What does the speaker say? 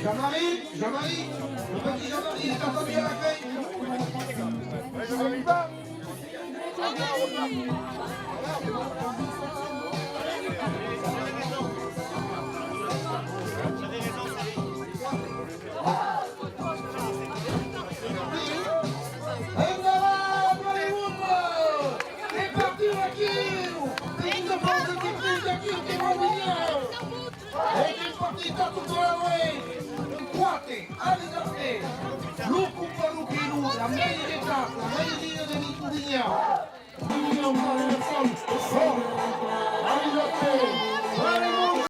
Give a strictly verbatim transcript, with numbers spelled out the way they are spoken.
Jean-Marie, Jean-Marie, le petit Jean-Marie est attendu à l'accueil. Endavant, Bollywood! Repartim aquí! Tenim de bons equips aquí que van venir! E qu'un partit a tota la nuèit! Quatre, a desastre! Lo Cupa Lupino, la meiritat, la meirida de Vicovinha!